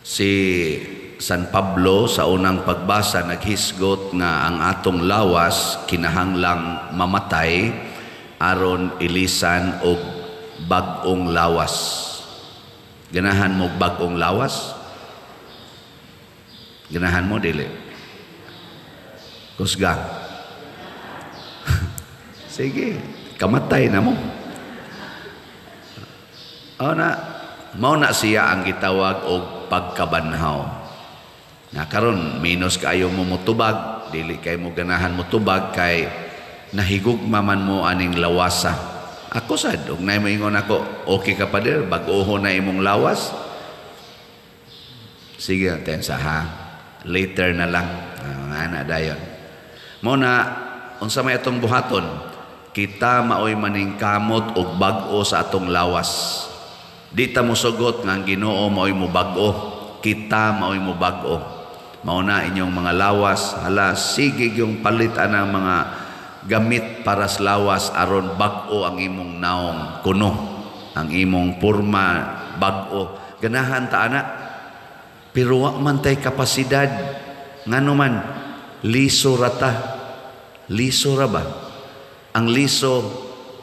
Si San Pablo sa unang pagbasa naghisgot nga ang atong lawas kinahanglang mamatay aron ilisan og bag-ong lawas. Ganahan mo bag-ong lawas? Ganahan mo dili? Kusga. Sige, kamatay na mo. O na, mao na siya ang gitawag og pagkabanhaw. Na karon minus kaayo mo motubag, dili kay mo ganahan motubag kay nahigugma man mo aning lawasa. Ako sad, og naay moingon ako, "Okay ka, pader, bag-oho na imong lawas." Sige, tensa ha. Later na lang. Ana dayon. Mao na unsa may atong buhaton? Kita maoy maningkamot og bag-o sa atong lawas. Di ta mosugot nga ang Ginoo maoy mobag-o. Kita maoy mobag-o. Mao na inyong mga lawas, hala, sige yung palit ana mga gamit para sa lawas aron bag-o ang imong naong kuno. Ang imong porma bag-o. Ganahan ta ana. Pero wa man tay kapasidad. Ngano man liso ra ta. Liso ra ba? Ang liso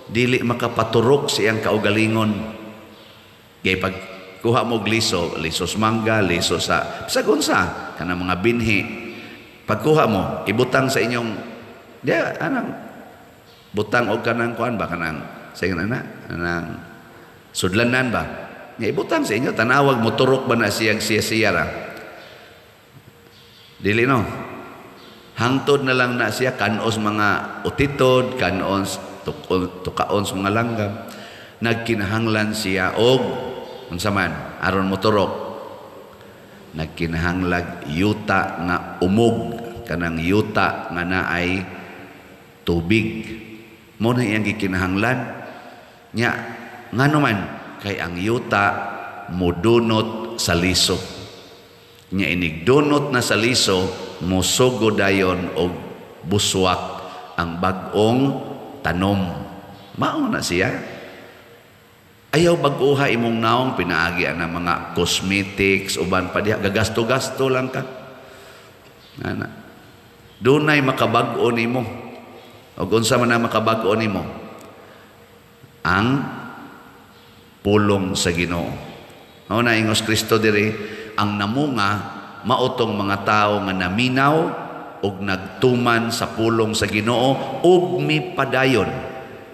dili makapaturok sa iyang kaugalingon. Kay pag kuha mo og liso, liso sa mangga, liso sa bisag unsa kanang mga binhi. Pagkuha mo, ibutang sa inyong diya anang butang og kanang kuan ba, kanang sa ingon ana anang sudlanan ba? Nga ibutang sa inyo, tanawag mo turok ba na siyang siya-siya ra. Dili, no? Hangtod na lang na siya kanos mga utitod, kanos tukaon sa mga langgam. Nagkinahanglan siya og unsa man aron moturok? Nagkinahanglag yuta nga umog, kanang yuta nga naay tubig. Mo na iyang gikinahanglan nya. Ngano man? Kay ang yuta mudunot sa liso nya. Inig dunot na sa liso, mosugo dayon og buswak ang bag-ong tanom. Mao na siya. Ayaw bag-uha imong naong pinaagi ang mga cosmetics, uban pa diha, gagasto-gasto lang ka. Ana. Dunay makabag-o nimo. Og unsa man ang makabag-o nimo? Ang pulong sa Ginoo. Mao na ingos Kristo diri, ang namunga maotong mga tao nga naminaw ug nagtuman sa pulong sa Ginoo ug mipadayon.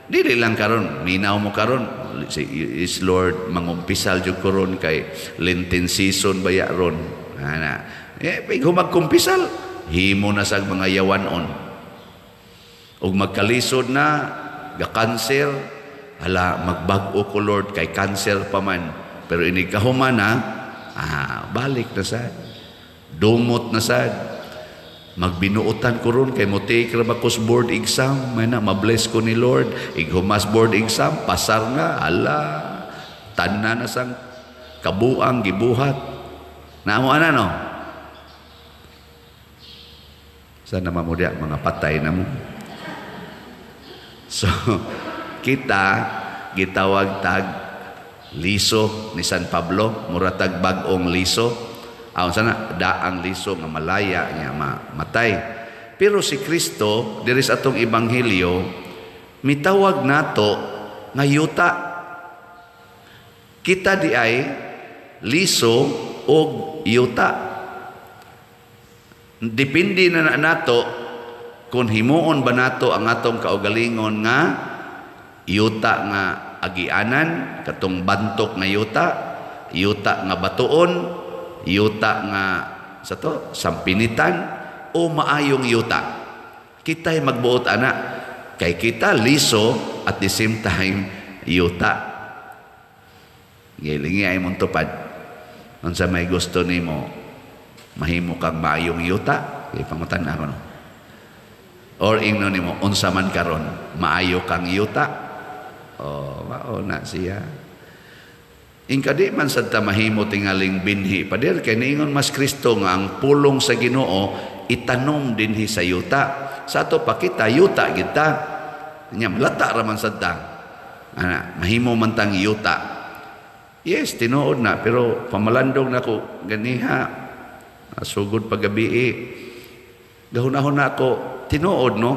Dili lang karon, minaw mo karon, si is Lord, mangumpisal jud ko ron kay Lenten season baya ron. Ana. Eh, pag magkumpisal, himo na sa mga yawanon. Ug magkalisod na, ga-cancer, hala, magbag-o ko, Lord, kay cancer pa man. Pero inig kahuman na, balik na sad. Dumot na sad. Magbinuotan ko ron kay mo take ra ba ko board exam, may na mabless ko ni Lord. Ighumas board exam, pasar na, ala, tanan na sang kabuang gibuhat. Naamo ana, no? Sana mamudya mga patay na mo. So, kita gitawag tag liso ni San Pablo, mura tag bag-ong liso. Aon sana daang liso nga malaya niya matay. Pero si Kristo diri sa atong ebanghelyo mitawag nato nga yuta. Kita di ay liso og yuta. Depende na nato kung himuon ba nato ang atong kaugalingon nga yuta nga agianan, katong bantok nga yuta, yuta nga batuon, yuta nga sa to sampinitan o maayong yuta. Kita'y magbuot ana kay kita liso, at the same time yuta. Gilingi ay mong tupad. Unsa may gusto nimo, mahimo kang maayong yuta? Kay pangutan ako, no? Or ingno nimo, unsa man karon, maayo kang yuta? Oh, mao na siya. Ingka di man sad ta mahimo tingaling binhi, pader, kay niingon mas Kristo nga ang pulong sa Ginoo itanom dinhi sa yuta. Sa ato pa kita yuta kita. Nya malata ra man sad ta. Ana, mahimo man tang yuta. Yes, tinuod na, pero pamalandong na ko ganiha, sugod paggabi. Gahunahon na ako, tinuod, no?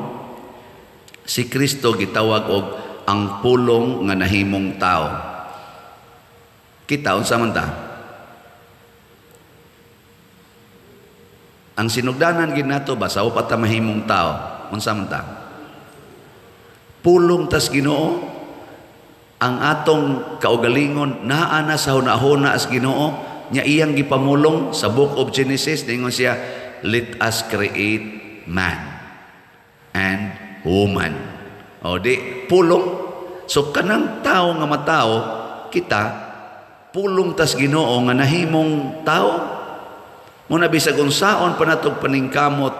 Si Kristo gitawag og ang pulong nga nahimong tao. Kita unsa man ta? Ang sinugdanan gid nato ba sa pa ta mahimong tao? Unsa man ta? Pulong tas Ginoo. Ang atong kaugalingon naa na sa hunahuna as Ginoo nya iyang gipamulong sa Book of Genesis. Ningon siya, let us create man and woman. O di pulong. So kanang tao nga matao kita, pulong tas Ginoo nga nahimong tao. Muna bisag unsaon pa natog paningkamot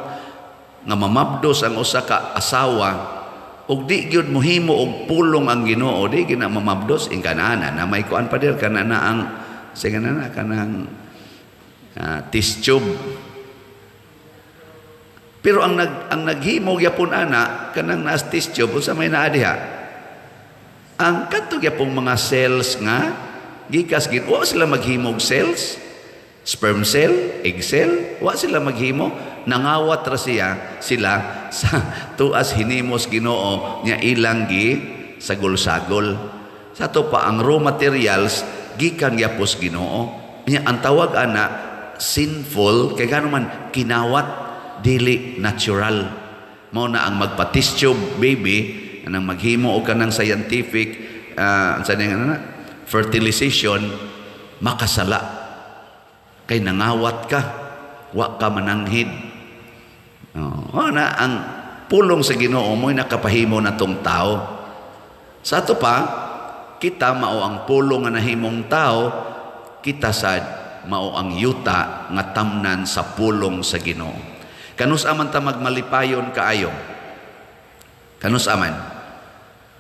nga mamabdos ang usa ka asawa ug di gyud mohimo og pulong ang Ginoo, di gyud na mamabdos ingkanana na may kuan pa dir kana na ang sige na kanang test tube. Pero ang naghimo gyapon ana kanang naas test tube, unsa may naa diha? Ang kadto gyapong mga cells nga gikas gid wa sila maghimog cells, sperm cell, egg cell, wa sila maghimo. Nangawat ra sila sa tuas hinimos Ginoo nya ilang gi sagol-sagol. Sa to pa ang raw materials gikan gyapos Ginoo. Nya ang tawag ana sinful kay gano man kinawat, dili natural. Mao na ang magpa-test tube baby anang maghimo og kanang scientific unsa ning ana fertilization, makasala kay nangawat ka, wa ka mananghid. Oh, na ang pulong sa Ginoo mo'y nakapahimo na tong tao. Sa ato pa, kita mao ang pulong nga nahimong tao, kita sad mao ang yuta nga tamnan sa pulong sa Ginoo. Kanus aman ta magmalipayon kaayo? Kanus aman?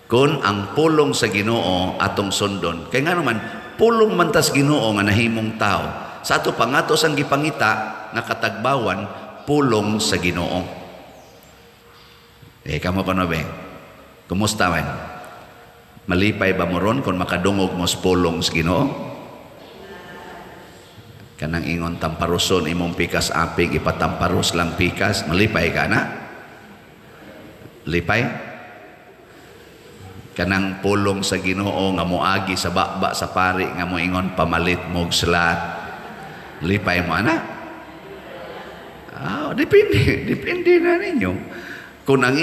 Kun ang pulong sa Ginoo atong sundon. Kay ngano man pulong man tas Ginoo nga nahimong tao. Sa ato pa ngato sang gipangita nga katagbawan pulong sa Ginoo. Eh kamo kuno be? Kumusta man? Malipay ba mo ron kung makadungog mo sa pulong sa Ginoo? Kanang ingon tamparuson imong pikas apig, ipatamparos lang pikas, malipay ka na? Lipay? Kanang pulong sa Ginoo nga moagi sa baba sa pari nga moingon pamalit mo og slat, lipay mo ana? Ah, depende na ninyo. Kung ang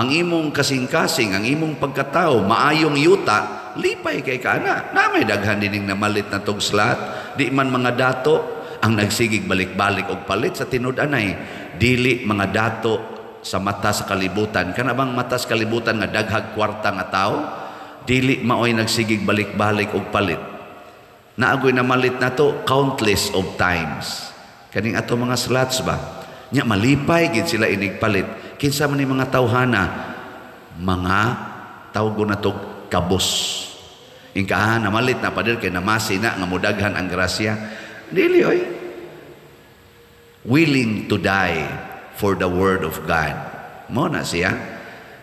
imong kasing-kasing, ang imong pagkatao, maayong yuta, lipay kay ka ana. Na may daghan dining namalit na tog slat, di man mga dato ang nagsigig balik-balik og palit sa tinud-anay, dili mga dato sa mata sa kalibutan. Kana bang mata sa kalibutan nga daghag kwarta nga tao, dili maoy nagsigig balik-balik og palit. Naagoy namalit na to countless of times. Kaning ato mga slots ba? Nya malipay gid sila inig palit. Kinsa man ni mga tawhana, mga tawgo na to kabos. Ingka namalit na pader kay namasi na nga modaghan ang grasya. Dili oy. Willing to die for the word of God. Mo na siya.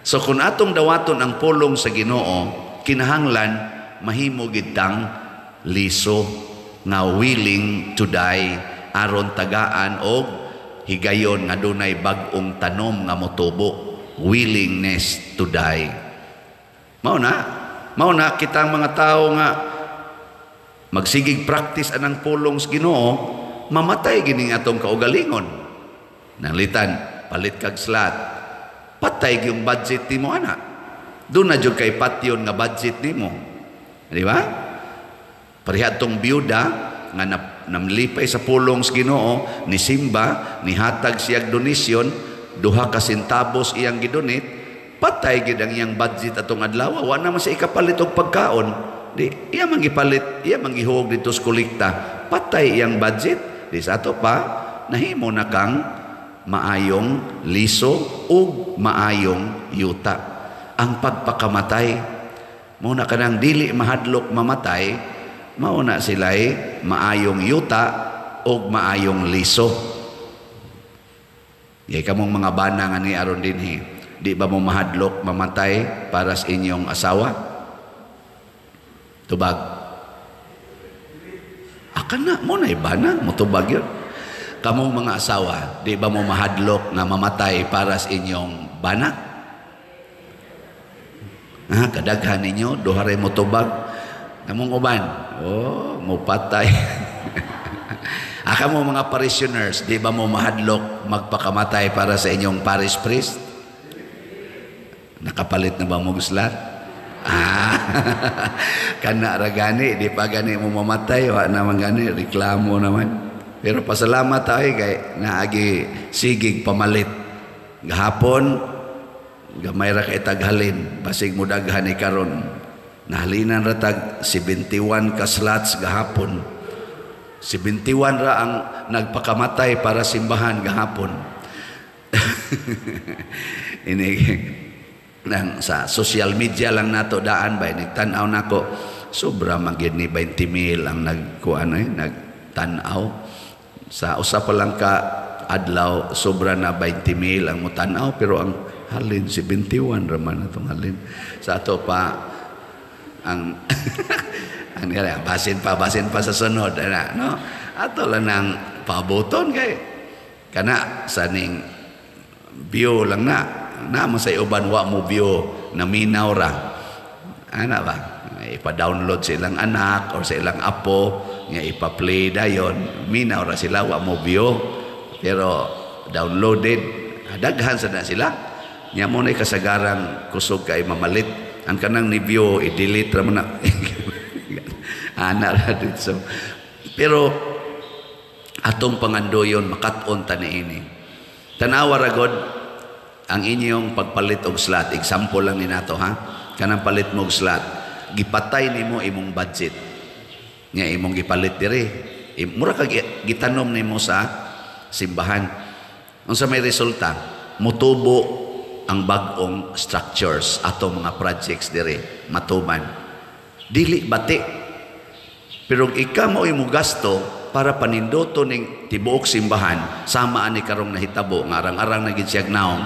So kung atong dawaton ang pulong sa Ginoo, kinahanglan mahimo gid tang liso nga willing to die aron tagaan og higayon nga dunay bag-ong tanom nga motubo, willingness to die. Mao na kitang mga tao nga magsigig practice anang pulong sa Ginoo, mamatay gining atong kaugalingon. Nanglitan, palit kag slat, patay gyung budget nimo ana. Doon na jud kay patyon nga budget nimo. Di ba? Pareha tong byuda nga namlipay sa pulong sa Ginoo, ni simba, nihatag siyag donasyon, 2 ka sentabos iyang gidonate, patay gid ang iyang budget atong adlaw. Wa na man siya ikapalit og pagkaon. Di iya man gipalit, iya man gihuog dito sa kolekta, patay iyang budget. Di sa ato pa nahimo na kang maayong liso ug maayong yuta. Ang pagpakamatay mo na kanang dili mahadlok mamatay, mao na sila'y maayong yuta ug maayong liso. Yay kamong mga bana nga ni aron dinhi, di ba mo mahadlok mamatay para sa inyong asawa? Tubag. Kana mo na bana, motubag yun. Kamong mga asawa, di ba mo mahadlok nga mamatay para sa inyong bana? Ha, kadaghan ninyo, duha ray motubag. Kamong uban, oh, mupatay. Aka mo mga parishioners, di ba mo mahadlok magpakamatay para sa inyong parish priest? Nakapalit na ba mo guslat? Ah, kana ra gani, di pa gani mo mamatay, wa naman gani, reklamo naman. Pero pasalamat tayo kay naagi sigig pamalit. Gahapon, gamay ra kay taghalin, basig mo daghan ni karon. Nahalinan ra tag 71 ka slots gahapon. 71 ra ang nagpakamatay para simbahan gahapon. Ini nang sa social media lang nato daan ba, nagtan-aw nako, sobra man gyud ni 20 mil ang nagkuan eh, nagtan-aw sa usa pa lang ka adlaw, sobra na 20 mil ang mutan-aw, pero ang halin 71 ra man atong halin sa ato pa ang ang nila basin pa sa sunod ana, no? Ato lang nang pabuton kay kana sa ning view lang na na mo sa uban wa mo view na minaw ra ana ba, ipa-download sa ilang anak or sa ilang apo nga ipa-play dayon, minaw ra sila, wa mo view pero downloaded, daghan sa na sila nya mo na kasagaran kusog kay mamalit ang kanang ni view, i-delete ra man na ana ra dito. Pero atong pangandoyon makat-on ta niini. Tanawa ra god ang inyong pagpalit og slot. Example lang ni nato ha. Kanang palit mo og slot, gipatay nimo imong budget. Nga imong gipalit diri. Mura kag gitanom nimo sa simbahan. Unsa may resulta? Mutubo ang bag-ong structures ato mga projects diri matuman. Dili bati. Pero ikaw mo imo gasto para paninduto ning tibuok simbahan sama ani karong nahitabo nga arang-arang na gid siyag naong,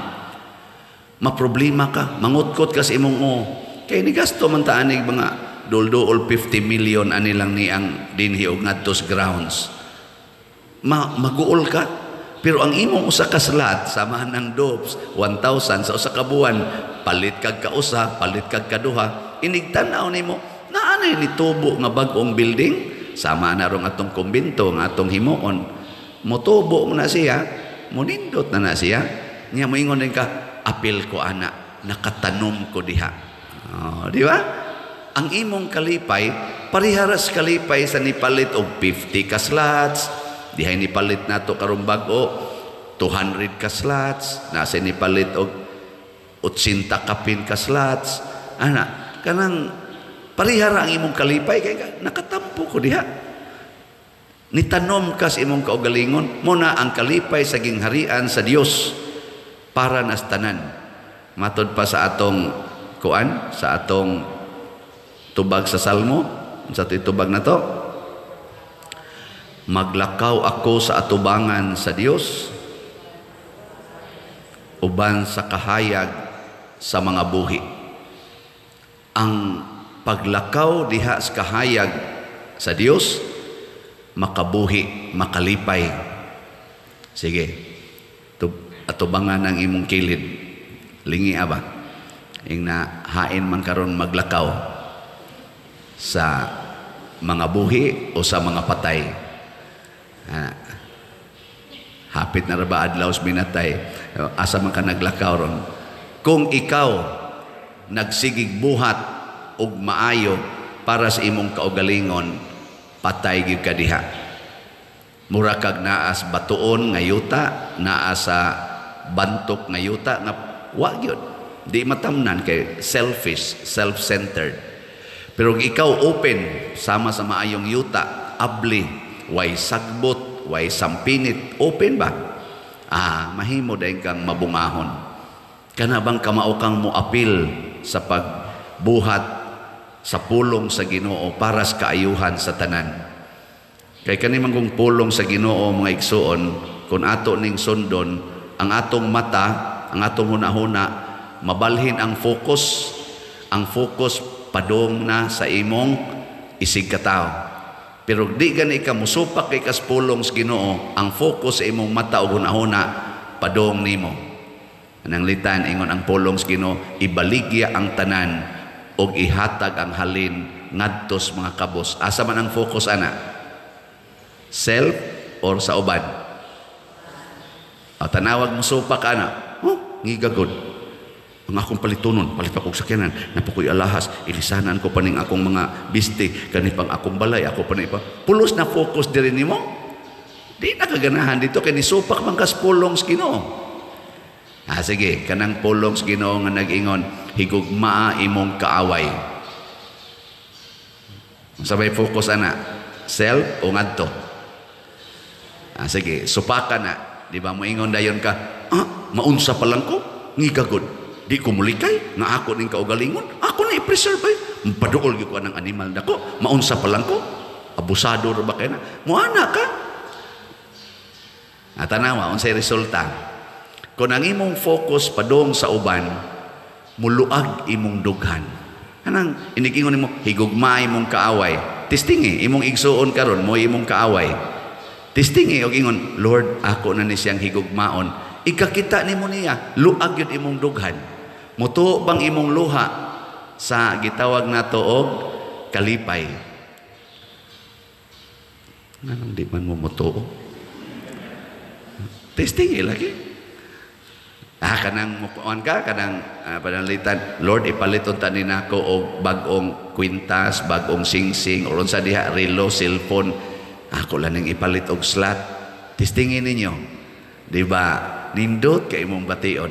maproblema ka, mangutkot ka sa imong o. Kay ni gasto man ta anig mga dulduol 50 million ani lang ni ang dinhi og ngadto sa grounds. Maguol ka. Pero ang imong usa ka slot samahan ng dopes 1,000 sa usa ka buwan, palit kag kausa, palit kag kaduha, inig tan-aw nimo naa nay nitubo nga bag-ong building sama na rong atong kumbento nga atong himuon. Motubo mo na siya, monindot na na siya. Nya moingon din ka, apil ko ana, nakatanom ko diha. Oh, di ba? Ang imong kalipay pariharas kalipay sa nipalit og 50 ka slots, dihay nipalit nato karong bag-o 200 ka slots, nasa nipalit og 80 kapin ka slots. Ana, kanang parihara ang imong kalipay kay nakatampo ko diha. Nitanom ka sa imong kaugalingon, mo na ang kalipay sa gingharian sa Dios para nas tanan. Matod pa sa atong kuan, sa atong tubag sa Salmo, sa tubag na to, maglakaw ako sa atubangan sa Dios uban sa kahayag sa mga buhi. Ang paglakaw diha sa kahayag sa Dios, makabuhi, makalipay. Sige, atubangan ang imong kilid. Lingi aba. Ing na hain man karon maglakaw sa mga buhi o sa mga patay. Hapit na ra ba adlaw sa binatay? Asa man ka naglakaw ron? Kung ikaw nagsigig buhat og maayo para sa imong kaugalingon, patay gyud ka diha. Mura kag naa sa batuon nga yuta, naa sa bantok nga yuta nga wa gyud. Di matamnan kay selfish, self-centered. Pero kung ikaw open sama sa maayong yuta, abli, way sagbot, way sampinit, open ba? Mahimo dayon kang mabungahon. Kana bang kamao kang moapil sa pagbuhat sa pulong sa Ginoo para sa kaayuhan sa tanan. Kay kani man kung pulong sa Ginoo mga igsuon, kung ato ning sundon, ang atong mata, ang atong hunahuna, mabalhin ang focus. Ang focus padong na sa imong isig katao. Pero di gani ka musupak kay kas pulong sa Ginoo, ang focus sa imong mata ug hunahuna padong nimo. Anang litan ingon ang pulong sa Ginoo, ibaligya ang tanan ug ihatag ang halin ngadto sa mga kabos. Asa man ang focus ana? Self or sa uban? O, tanawag mo supak ana. Oh, ngigagod. Ang akong palitunon, palit pa kog sakyanan, napakoy alahas, ilisanan ko pa ning akong mga biste, kani pang akong balay, ako pa ni pa. Pulos na focus diri nimo. Di na kaganahan dito kay nisupak man kas pulong sa Ginoo. Ah, sige, kanang pulong sa Ginoo nga nag-ingon, higugmaa imong kaaway. Sabay focus ana, self o ngadto? Ah, sige, supaka na. Di ba moingon dayon ka, ah, maunsa pa lang ko, ngigagod. Di ko mulikay, nga ako ning kaugalingon, ako na i-preserve ay. Paduol gyud ko ng animal nako, maunsa pa lang ko. Abusado ra ba kay na? Muana ka. Ah, tanawa, unsay resulta? Kung ang imong focus padung sa uban, muluag imong dughan. Anang inigingon nimo, higugma imong kaaway. Testingi imong igsuon karon mo imong kaaway. Testingi og ingon, "Lord, ako na ni siyang higugmaon." Ikakita nimo niya, luag yun imong dughan. Mutuo bang imong luha sa gitawag nato og kalipay? Nganong di man mo mutuo? Testing lagi. Ah, kanang mukuan ka, kanang pananglitan, "Lord, ipalit unta ni nako og bag-ong kwintas, bag-ong singsing, or unsa diha, relo, cellphone. Ako lang ning ipalit og slot." Testingin ninyo. Di ba? Nindot kay imong bation.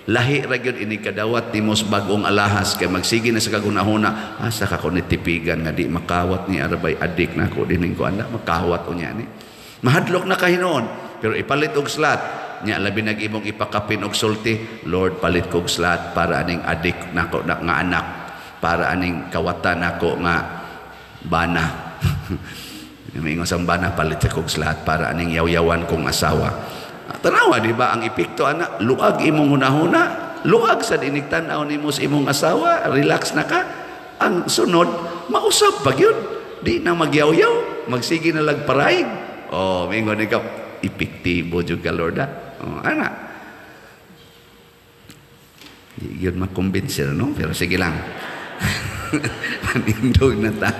Lahi ra gyud ini kadawat nimo sa bag-ong alahas kay magsige na sa kagunahuna, asa ka ko ni tipigan nga di makawat ni arabay adik na ako dining ko ana makawat unya ni. Mahadlok na kahinuon, pero ipalit og slot nya labi nag imong ipakapin og sulti, "Lord, palit kog slot para aning adik nako na, nga anak, para aning kawatan nako nga bana." Mingon sa bana, "Palit sa kog slot para aning yaw-yawan kong asawa." Tanawa, di ba ang epekto ana, luag imong hunahuna, luag sa inig tan-aw nimo sa imong asawa, relax na ka. Ang sunod, mausap pa gyud. Di na magyawyaw, magsige na lag paraig. Oh, mingon ni ka, epektibo jud ka, Lord, ah. Oh, ana. Di yun makumbinsi, no? Pero sige lang. Panindog na ta.